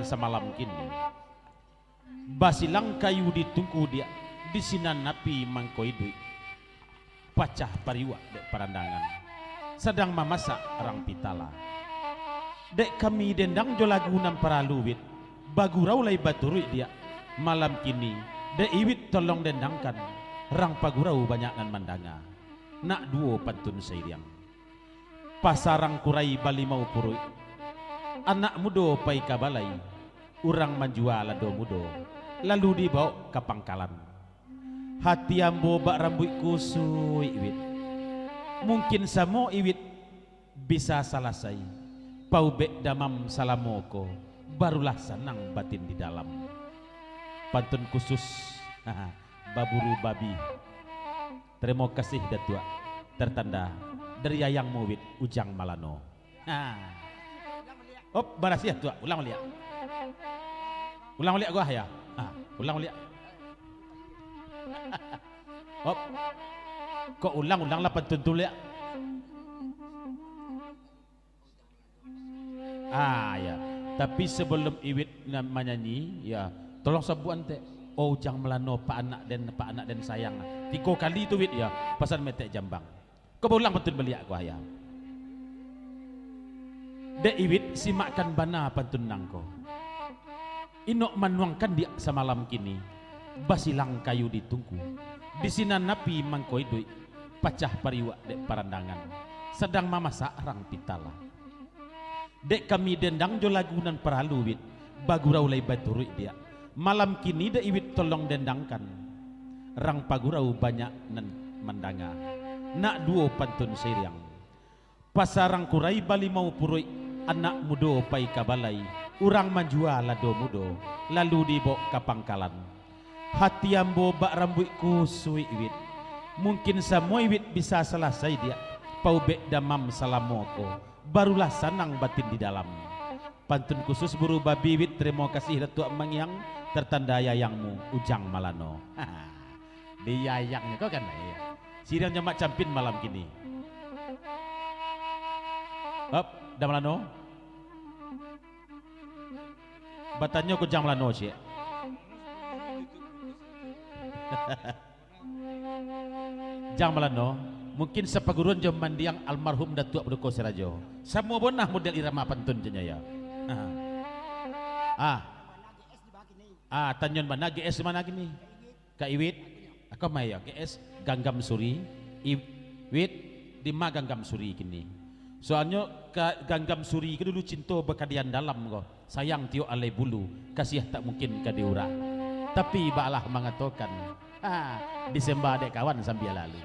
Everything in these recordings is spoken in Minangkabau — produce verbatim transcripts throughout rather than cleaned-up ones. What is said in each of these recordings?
samalam kini. Basilang kayu di tungku diak, di sinan api mangko iduik. Pacah pariuak dek parandangan, sadang mamasak rang pitala. Dek kami dendang jo lagu nan paralu, Wit, bagurau lai baturuik diak. Malam kini, dek Iwit tolong dendangkan, rang pagurau banyak nan mandanga. Nak duo pantun sairiang. Pasa rang kurai balimau puruik, anak mudo pai ka balai, urang manjua lado mudo, lalu dibawok ka pangkalan. Hati ambo bak rambuik kusuik, Wit. Mungkin samo Iwit bisa salasai, paubek damam salamo ko, barulah sanang batin di dalam. Pantun khusus, baburu babi. Tarimo kasih, Datuak. Tertanda dari ayangmu, Wit, Ujang Malano. Ha. Op, barasiah, Tuak. Ulang baliak. Ulang baliak gua, ya. Ha, ulang baliak. Op. Kok ulang-ulang lah pantun tu baliak? Ah, ya. Tapi sabalum Iwit na-, manyanyi, ya, tolong sabuik antek. Oh, Ujang Malano, pak anak den, pak anak den sayang. Tigo kali tu, Wit, ya. Pasan metek jambang. Ko baulang pantun baliak ko, ayah. Dek Iwit, simakkan bana pantun nangko. Inok manuangkan diak samalam kini, basilang kayu di tungku, di sinan api mangko iduik, pacah pariuak dek parandangan, sadang mamasak rang pitala. Dek kami dendang jo lagu nan paralu, Wit, bagurau lai baturuik diak. Malam kini dek Iwit tolong dendangkan, rang pagurau banyak nan mandanga. Nak duo pantun sairiang. Pasa rang kurai balimau puruik, anak mudo pai ka balai, urang manjua lado mudo, lalu dibawok ka pangkalan. Hati ambo bak rambuik kusuik, Wit. Mungkin samo Iwit bisa salasai diak, paubek damam salamo ko, barulah sanang batin di dalam. Pantun khusus buru babi, Wit, tarimo kasih Datuak Mangiang, tertanda ayangmu Ujang Malano. Di ayangnyo ko kan, iya. Siriang jamak campin malam kini. Hop, Ujang Malano. Batanyo ko Ujang Malano, ciek. Ujang Malano, mungkin sapaguruan jo mandiang almarhum Datuak Paduko Sirajo. Samo bonah model irama pantun, caknyo, ya. Ah. Ah, tanyon bana G S di mana kini? Ka Iwit. Ako mai yo, G S Ganggam Suri. Iwit, di ma Ganggam Suri kini? Soalnyo ka Ganggam Suri ko dulu cinto bakadian dalam ko. Sayang tiok alai bulu, kasiah tak mungkin ka diurak. Tapi baalah mangatokan, ha, disemba dek kawan sambia lalu.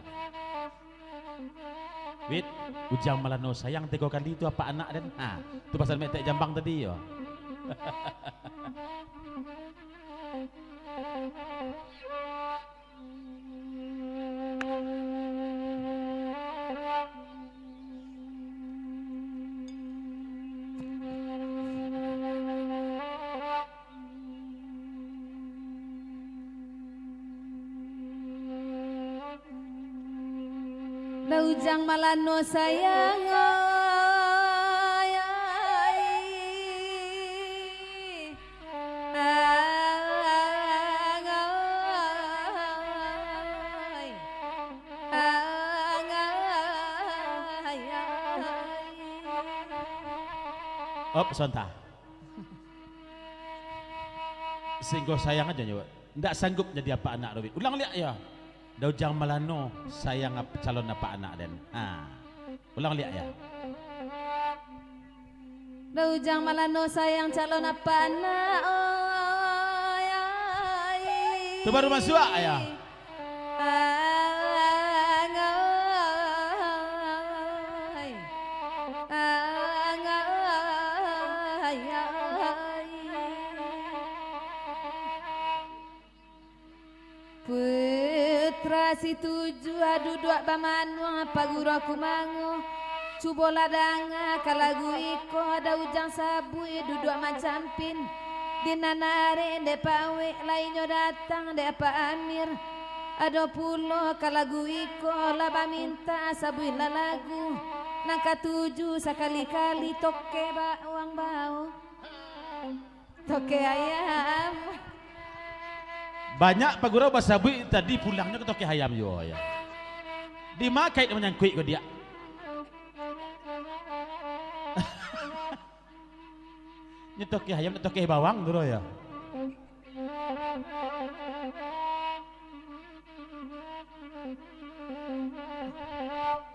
Wit, Ujang Malano sayang tigo kali tu apak anak den. Ha, tu pasal metek jambang tadi yo. Lah Ujang Malano sayang, oi, oi. Op, sonta. Singgo sayang aja nyo, ndak sanggup jadi apak anak Robit. Ulang liak ya. Daujang Malano sayang ap-, calon apak anak den. Ha. Ulang liak ya. Daujang Malano sayang calon apak anak, oi, oi. Tu baru masuak, ya. Ang, oi. Ang, oi, oi. Putra Situjuah duduak bamanuang, Pak Guru aku mango. Cubolah danga ka lagu iko, Daujang sabuik duduak mancampin. Di nan arek dek Pak Wek, lainyo datang dek Pak Amir. Ado pulo ka lagu iko, lah bamintak sabuiklah lagu. Nan katuju sakali-kali toke bawang bao. Tokeh ayam. Banyak pagurau basabuik tadi pulangnyo ka tokeh ayam juo, yo. Di ma kait manyangkuik ko, Diak? Nyo tokeh ayam, nyo tokeh bawang tu doh, yo.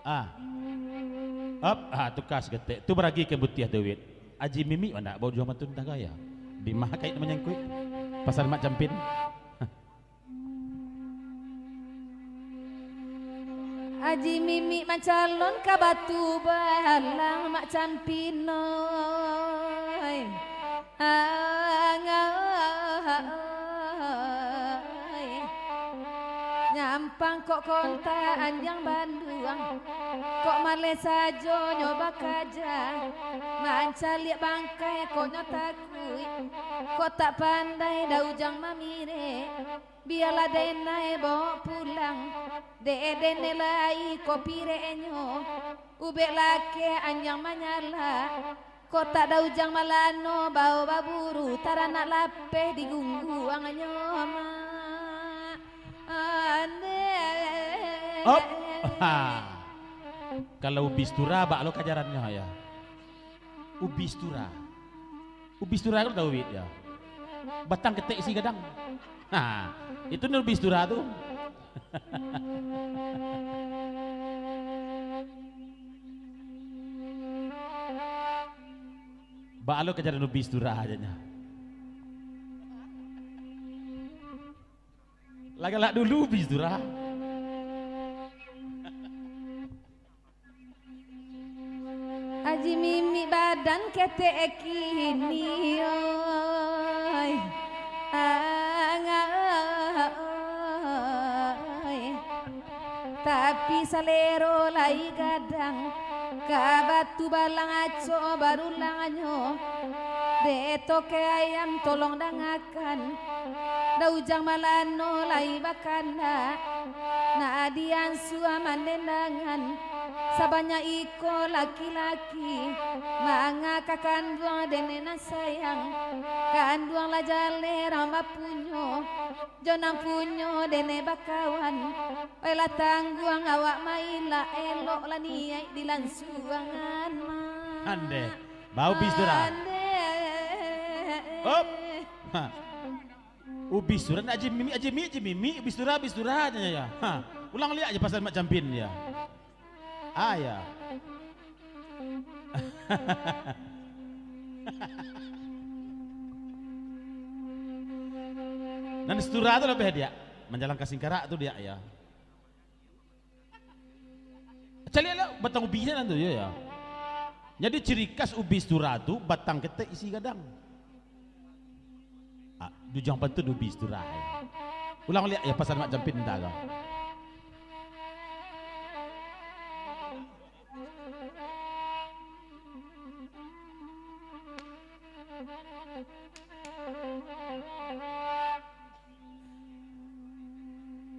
Ah. Op, ah, tuka saketek. Tu baragi kain putiah tu, Wit. Aji Mimik ma ndak bau juo mantun tagah, yo? Di ma kait manyangkuik? Pasan Mak Campin. Aji Mimik mancalon ka Batu Balang, Mak Campin oi. Angai. Nyampang kok kontak anjiang banduang, kok maleh sajo nyo bakaja, mancaliak bangkai kok nyo takuik, kok tak pandai Da Ujang mamirek. Bialah denai bawok pulang, dek denai lai ko pireknyo. Ubek lakeh anjiang manyala, kok tak Da Ujang malano bao baburu, taranak lapeh digungguangnyo, Mak. Ande. Op. Ha. Kalau Ubis Tura, bak lo kajarannyo, yo. Ubis Tura. Ubis Tura kan tau, Wit, yo? Batang ketek isi gadang. Ha, itu nan Ubis Tura tu. Baa lo kajaran Ubis Tura ajanyo. Lah galak dulu Ubis Tura. Aji Mimik badan ketek kini, oi. Angai. Tapi salero lai gadang, ka Batu Balang acok barulangnyo. Dek tokeh ayam tolong dangakan, Da Ujang Malano lai bakandak, nak diansuah mandendangan, sabanyak iko laki-laki, manga ka kanduang denai nan sayang, kanduang lah jaleh rang bapunyo, jo nan punyo denai bakawan. Oi lah tangguang awak mailak, elok lah niaik dilansuangan, Mak. Ande, bau Ubis Tura. Ande. Hop. Ha. Ubis Tura, Aji Mimik, Aji Mimik, Aji Mimik, Ubis Tura, Ubis Tura, ajanyo, yo. Ha. Ulang liak ajo pasan Mak Campin, yo. Ah, yo. Nan Situra tu lapeh, Diak. Manjalang ka Singkarak tu, Diak, yo. Caliak lah batang ubinyo nan tu, yo, yo. Jadi, ciri khas Ubis Tura tu batang ketek isi gadang. Ah, Da Ujang pantun Ubis Tura. Ulang liak yo pasan Mak Campin dah ko.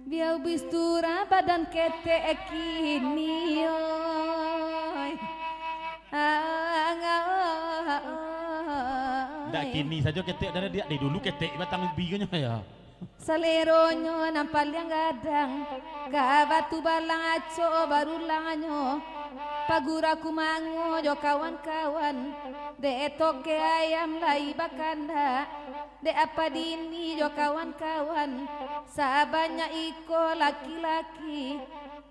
Bia Ubis Tura badan ketek kini, oi. Angai. Ndak kini sajo ketek, dari, Diak, dari dulu ketek batang ubinyo, yo. Saleronyo nan paliang gadang, ka Batu Balang acok barulangnyo, Pagura Kumango jo kawan-kawan, dek tokeh ayam lai bakandak, dek Apa Dini jo kawan-kawan, sabanyak iko laki-laki,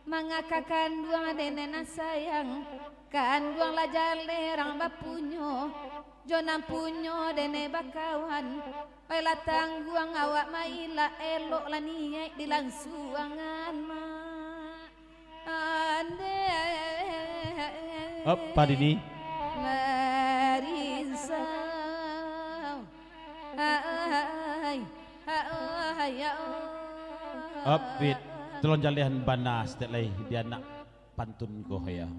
manga ka kanduang denai nan sayang, kanduang lah jaleh rang bapunyo, jo nan punyo denai bakawan. Oi lah tangguang awak mailak, elok lah niaik dilansuangan, Mak. Ande. Apa Dini? Marinsau. Ai, ai, ya Allah. Apit, tolong jalehan bana saketek lai di anak pantun ko, yo.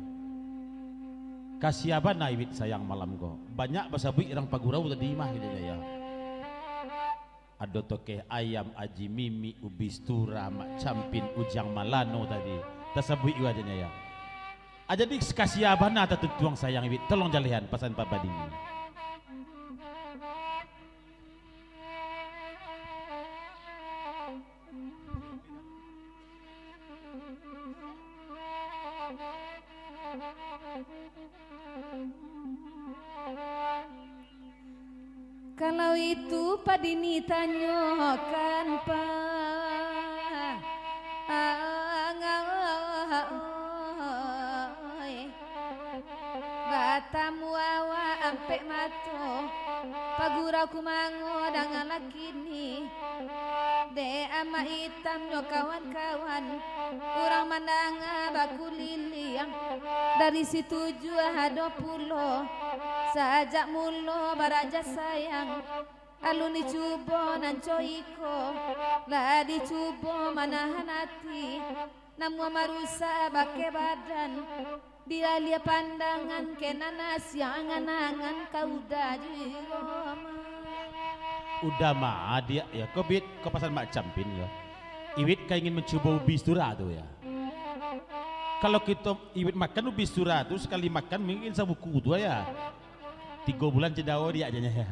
Kasiah bana Iwit sayang malam ko. Banyak basabuik rang pagurau tadi mah, gitu, yo. Ado tokeh ayam, Aji Mimik, Ubis Tura, Mak Campin, Ujang Malano tadi. Tasabuik juo ajanyo, yo. Ah, jadi kasiah bana tatutuang sayang Iwit. Tolong jalehan pasan Papa Dini. Kalau itu padini tanyokan, Pak. Batamu awak ampek mato, pagurau kumango dangan lakini. Dek amak itam jo kawan-kawan, urang mandanga bakuliliang. Dari situjuah ado pulo, sajak mulo baraja sayang. Alun dicubo nan co iko, lah dicubo manahan ati. Namuah marusak bakeh badan, dialia pandangan kena nasiang angan-angan ka uda juo mah. Uda mah adiak yo, ko Bit, ko pasan Mak Campin yo. Iwit ka ingin mancubo ubi situra tu yo. Kalau kito Iwit makan ubi situra tu, sakali makan mungkin sabuku tu yo. Tigo bulan cindao diak janyo yo.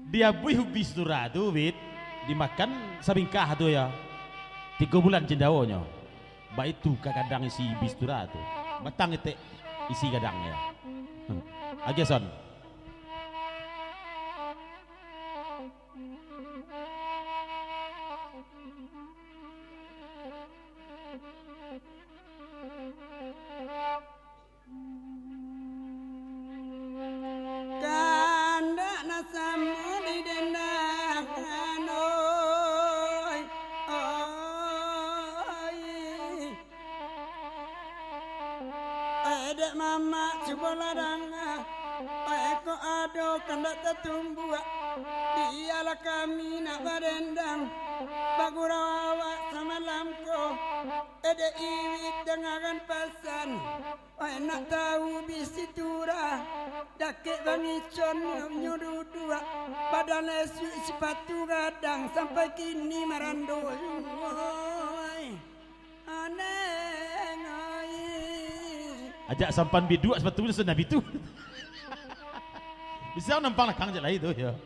Diabuih ubi situra tu, Bit, dimakan sabingkah tu yo. Tigo bulan cindaonyo. Baitu ka gadang isi ubi situra tu. Batang etek isi gadang yo. Agiah son. Kandak nan samo didendangan, oi, oi. Oe dek mamak, cubolah danga. Oe ko ado kandak tatumbuak. Bialah kami nak badendang. Bagurau awak samalam ko. Oe dek Iwit, dangakan pasan. Oe nak tahu bisi turah. Dakek bangicon nyo duduak. Badan lesuik sipatu gadang. Sampai kini marando. Oi. Aneh ngai. Ajak sampan biduak, sepatu nyo sudah bitu. Bisa nampang lakang je lai tu, yo.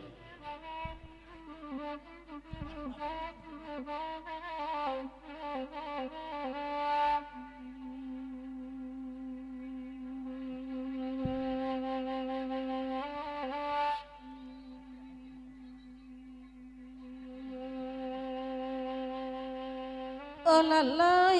Oh, lalai.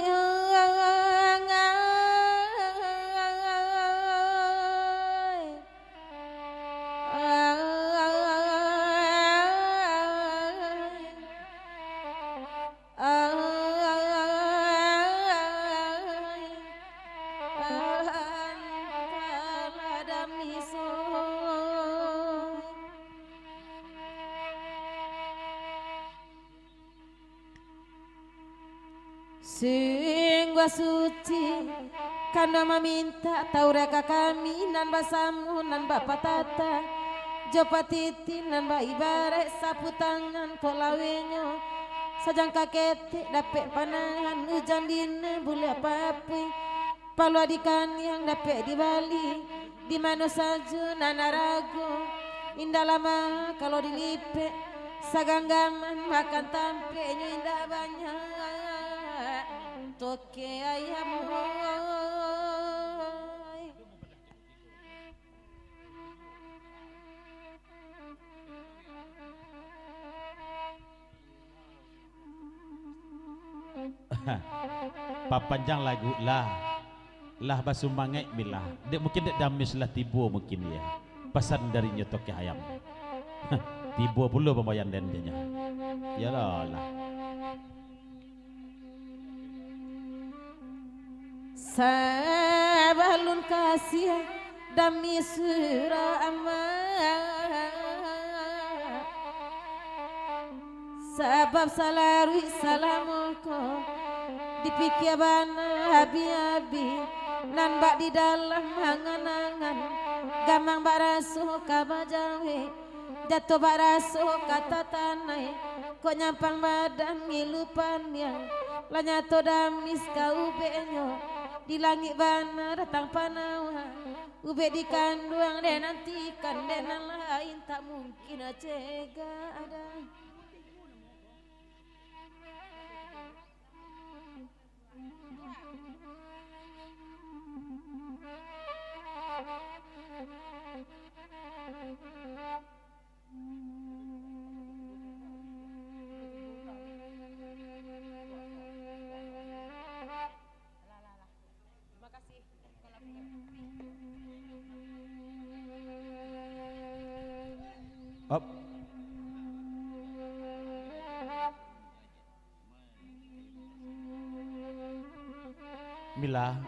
Sungguah suci, kano mamintak taurek ka kami nan basamo nan bapatata, jo patiti nan baibarat sapu tangan kok lawenyo, sajangka ketek dapek panahan ujan dina buliah papuih. Paluah di kaniang dapek dibali, di mano sajo nan arago, indak lama kalau dilipek, saganggaman makan tampeknyo indak banyak. Toke ayam, oi. Papanjang lagu lah. Lah basumangaik bilah. Dek mungkin dek Damis lah tibo mungkin dia. Pasan dari nyo Toke Ayam. Tibo pulo pambayan den dinyo. Iyolah lah. Sabalun kasiah Damis surah amat. Sabab salaruik salamo ko dipikia bana abi-abi, nan bak di dalam angan-angan, gamang bak raso ka bajawek. Jatuah bak raso ka tatanai, kok nyampang badan ngilu pandiang. Lah nyato Damis ka ubeknyo, di langik bana datang panawa. Ubek dikanduang dek nantikan dek nan lain, tak mungkin cegak dah. Bismillah.